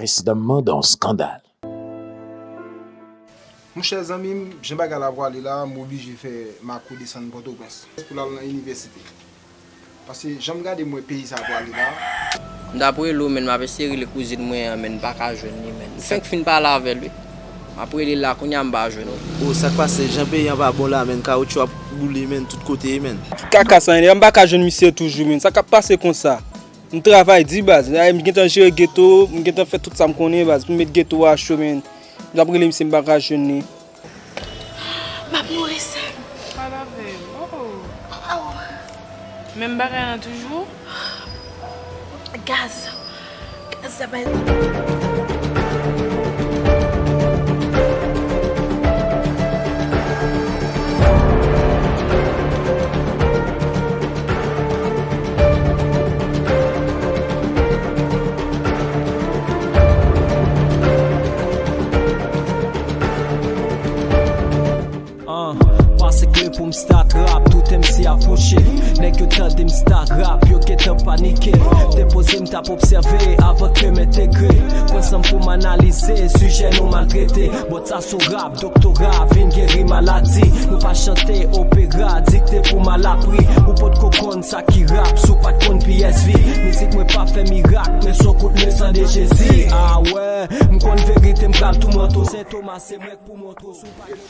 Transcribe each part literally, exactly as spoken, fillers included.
Mesye dam nan dan yon skandal. Monchè zanmi m, jan bagay la pwale la, m oblije fè Marco desann Pòtoprens pou l al nan inivèsite. Paske jan m gade m wè peyi sa pwale la. M t ap rele w, men m ap eseye rele kouzin mwen an, men m pa ka jwenn li, men. M fenk fin pale avè l, wi. M ap rele l la, kounye a m pa jwenn li. O, sa k pase? Jan peyi an pa bon la, men. Kawotchou ap boule, men, tout kote, men. Kaka sa, m pa ka jwenn misye toujou, men. Sa k ap pase konsa? M travay di baz, m gentan jere geto, m gentan fè tout sa m konnen baz, pou m met geto a cho, men. M t ap rele misye, m pa ka jwenn li. M ap mouri sèl. Pale avè m. Oh. Menm bagay lan toujou? Gaz. Gaz la bay. An, pase kle pou m start rap, tout M C ap mouche. Nèg yo tande m start rap, yo gentan panike. Depoze m t ap obsève avan ke m entegre. Pran san m pou m analize, sijè nou maltrete. Bòt sa sou rap, doktora vin geri maladi. Nou pa chante opera, dikte pou mal apri. Ou potko konn sa ki rap, si w pa t konn P S V. Mizik mwen pa fè mirak, men s on kout lesan de Jezi. Awè, m konn verite, m pral tou mwen tou. Sen Toma, se mwen k pou montre w si w pa gen.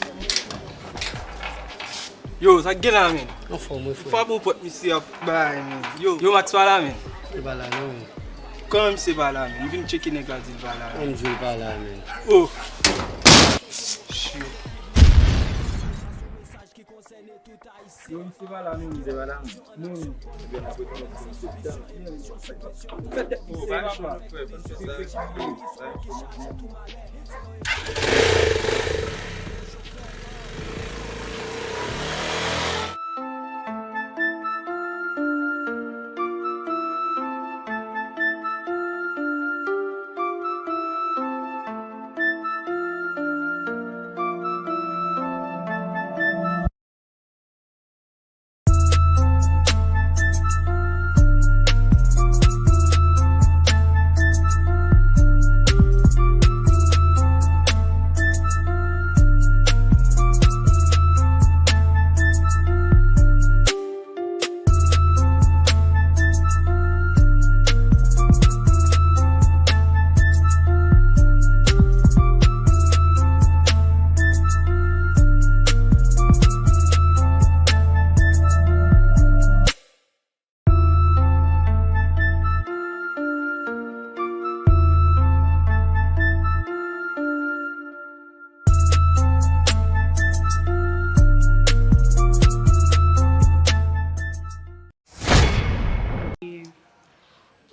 Yo, sa k gen la, men? Anfòm, wi, frè. Fwa pou pòt misye ap bay, men. Yo, yo, Max pa la, men. Li pa la, non, men. Kòman misye pa la, men? M vin tcheke nèg la, di l pa la, men. Kòman m di w l pa la, men? Oh! Shit. Yo, misye pa la, men, misye pa la, men. Non, non. Ebyen, m ap rekonèt ke misye t la. Fè tèt misye, papa.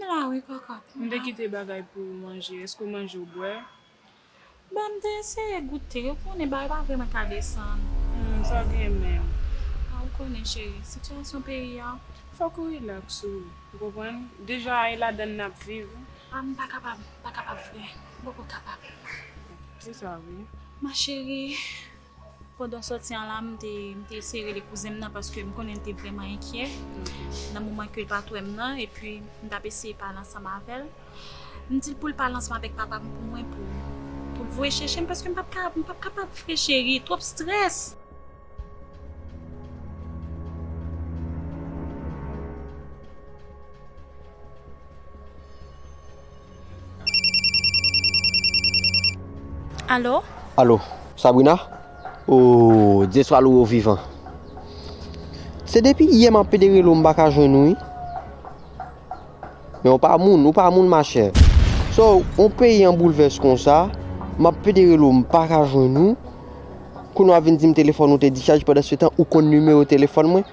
M la wi, kòkòt. M te kite bagay pou ou manje. Èske w manje, w bwè? Bon, m te eseye goute. Ou konnen bagay pa vrèman ka desann. Hmm, sa w gen menm? A, ou konnen, cheri, sitiyasyon peyi a. Fòk ou rilaks ou, ou konprann? Deja, e ladann n ap viv. A, m pa kapab, m pa kapab vre. M poko kapab. Se sa, wi. Ma chérie. Pandan sòti an la, m te, m te eseye rele kouzen m nan paske m konnen l te vrèman enkyè. Nan moman ke l pa t wè m nan, epi m t ap eseye pale ansanm avè l. M di l pou l pale ansanm avèk papa m pou mwen, pou, pou l voye chèche m paske m p ap ka, m p ap kapab vre cheri, twòp strès. Alo? Alo, Sabrina? O, Dye swa louwe w vivan. Se depi yè m ap pede rele w, m pa ka jwenn ou, wi. Men ou pa moun, ou pa moun, machè. So, yon peyi an boulvès konsa, m ap pede rele w, m pa ka jwenn ou. Kounye a w ap vin di m telefòn ou te dichaj, pandan se tan ou konn nimewo telefòn mwen.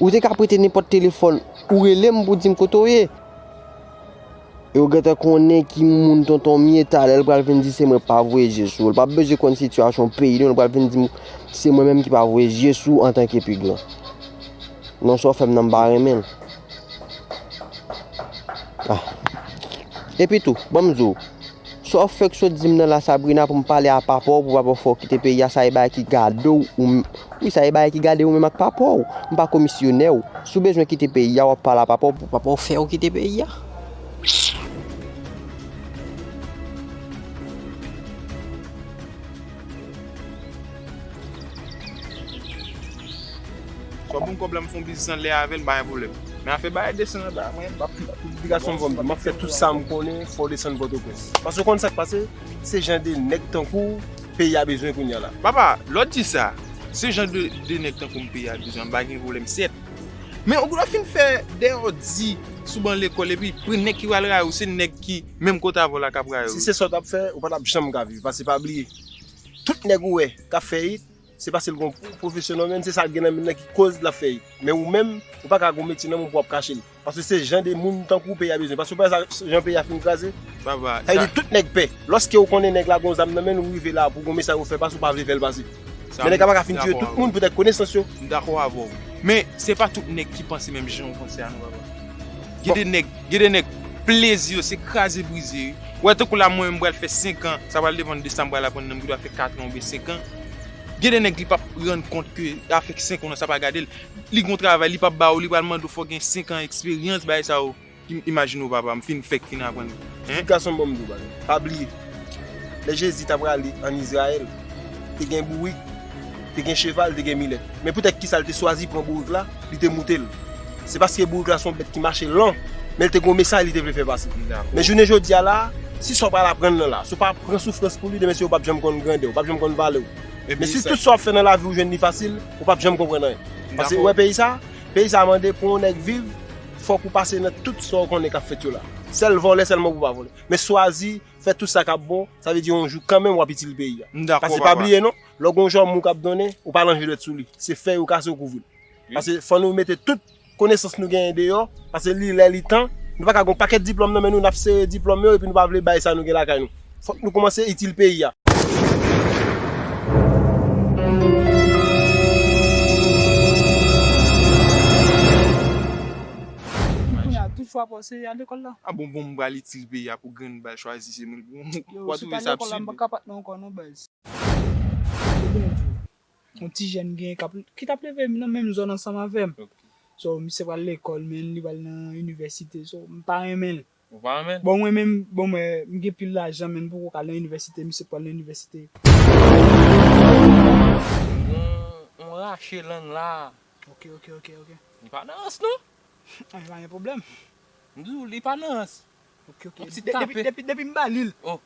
Ou te ka prete nenpòt telefòn ou rele m pou di m kote w ye. E ou gentan konnen ki moun tonton m ye, talè l pral vin di se mwen k pa voye je sou ou. L p ap bezwen konn sitiyasyon peyi nou, l pral vin di m se mwen menm ki pa voye je sou ou antanke pi gran. Non, sa w fè m nan m pa renmen l. Ah. Epi tou, ban m di w, sa w fèk sot di m nan la Sabrina pou m pale a papa w, pou papa w fè w kite peyi a, sa e bagay ki gade w, ou m-, wi, sa e bagay ki gade w menm ak papa w. M pa komisyonè w. Si w bezwen kite peyi a, w ap pale a papa w pou papa w fè w kite peyi a. W ap ban m kòb la, m fè yon biznis anlè avè l, m pa gen pwoblèm. Men afè bagay desann anba, mwen, m p ap, m p ap. Piga son vòm, m ap fè tout sa m konnen, fò w desann Pòtoprens. Paske w konn sa k pase, se jan de nèg tankou w peyi a bezwen kounye a la. Papa, lè w di sa, se jan de, de nèg tankou m peyi a bezwen, m pa gen pwoblèm, sèt. Men ou gendwa fin fè dèyè w di sou ban lekòl, epi premye nèg ki pral rayi w, se nèg ki menm kote avè w la k ap rayi w. Si se sa w t ap fè, ou pa t ap janm ka viv, paske pa bliye, tout nèg ou wè k ap fè it, se paske l gon pwofesyon nan men l, se sa l gen nan men l nan ki koz l ap fè it. Men ou menm, ou pa ka gon metye nan men w pou w ap kache l. Paske se jan de moun tankou w peyi a bezwen. Paske w pa wè sa jan peyi a fin kraze? Papa, sa vle di tout nèg pè. Lòske w konnen nèg la gon zam nan men l, ou rive la pou gon mesaj ou fè pase, ou pa vle fè l pase. Men nèg la pa ka fin tiye tout moun poutèt konesans yo. M dakò avè w. Men se pa tout nèg ki panse menm jan w panse a non, papa. Gen de nèg, gen de nèg plezi yo se kraze brize wi. Ou wè tankou la mwen menm m pral fè senk an, sa pral depann de sa m pral aprann nan, m gendwa fè kat an oubyen senk an. Gen de nèg li p ap rann kont ke afè senk an nan sa pa gade l. Li gon travay, li p ap ba ou, li pral mande w fò w gen senk an eksperyans, bagay sa yo. Im-, imajine w papa, m fin fèk fin aprann. Hein? Gason, bon, m di w bagay. Pa bliye, lè Jezi t ap prale ann Izrayèl, te gen bourik, te gen cheval, te gen milèt. Men poutèt kisa l te chwazi pran bourik la, li te moute l? Se paske bourik la se yon bèt ki mache lon, men l te gen yon mesaj li te vle fè pase. Men jounen jodi a la, si sa w pral aprann nan la, si w pa pran soufrans pou li, demen si w p ap janm konn grandè w, w p ap janm konn valè w. Men si tout sa w ap fè nan lavi w jwenn li fasil, ou p ap janm konprann anyen. Paske ou wè peyi sa, peyi sa mande pou yon nèg viv, fòk ou pase nan tout sa w konnen k ap fèt yo la. Sèl vòlè sèlman pou w pa vòlè. Men chwazi fè tout sa k ap bon, sa vle di yon jou kanmenm w ap itil peyi a. Paske pa bliye non, lè w gen yon jòmou k ap donnen, ou pa lonje dwèt sou li. Se fèy ou kase ou kouvri l. Paske fò nou mete tout konesans nou genyen deyò, paske li lè li tan, nou pa ka gen yon pakèt diplòm nan men nou, n ap sere diplòm yo epi nou pa vle bay sa nou gen lakay nou. Fòk nou kòmanse itil peyi a. Kounye a, tout chwa pa w se al lekòl la. A bon, bon, m pral itil peyi a pou grenn bal chwazi se mwen. Yo, w a si w pa twouve sa lekòl la, m abside. Pa ka pa t nan ankò non, baz. Ebyen, di w, yon ti jèn gen k ap, ki t ap leve nan menm zòn ansanm avè m. Ok. So, misye pral lekòl, men li pral nan inivèsite. So, m pa renmen l. Ou pa renmen l? Bon, mwen menm, bon, mwen, m gen pil lajan, men m poko ka al nan inivèsite, misye pral nan inivèsite. Yon, yon rache lang la. Ok, ok, ok, ok. Li pa nan rans, non? Ah, pa gen pwoblèm. M di w, li pa nan rans. Ok, ok. Yon ti tape. Depi, depi, depi m ba li l. Oh.